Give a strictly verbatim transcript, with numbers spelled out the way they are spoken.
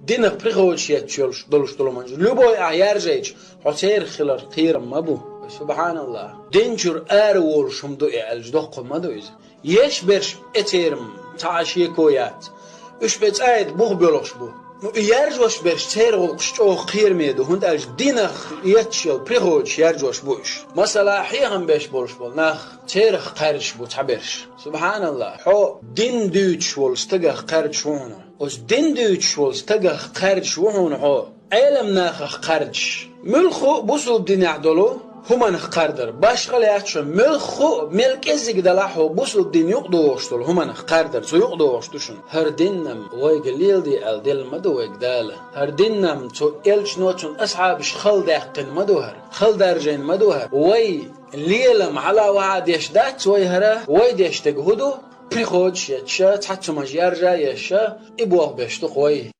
Динах приходаш етташ йолуш долуш долу манаш. Любой ахь яржайча, хьо церах хилар кхерам ма бу. Субханаллах. Дин чуьра ара волуш хӀума ду и аьлча, доккха ма ду иза. Еш берш эцерам цхьа а шеко яц. Уьш бен цӀа а бух боьлхуш бу. Ну, и яржош берш церан гӀуллакхаш чӀогӀа кхераме ду, хӀунда аьлча динах етташ йолу приходаш яржош бу уьш. Масала, хьехам беш болуш болу нах церах кхаьрдаш бу цхьаберш. Субханаллах, хьо дин дуьйцуш волу стагах кхаьрдаш ву хьуна. Оцу дин дуьйцуш волу стагах кхаьрдаш ву хьуна хьо, Ӏелам нахах кхаьрдаш. Муьлхха а бусулба динехь долу хӀуманах кхардар. Башхалла яц шуна, муьлхха а, мел кӀеззиг далахь хьо бусулба дин юкъадогӀуш долу хӀуманах кхардар, цу юкъадогӀуш ду шуна. ХӀара дин-м вайга леладе аьлла делла ма ду вайга Дала. ХӀара дин-м цу элчано, цуьнан асхьабаша хала даьккхина ма ду хӀара, хала даржийна ма ду хӀара. Вай лелам хьала вахьа деш дац вай хӀара, вай деш дерг хӀун ду? Приходаш етташ, цхьацца хӀуманаш яржа еш, и болх беш ду-кх вай.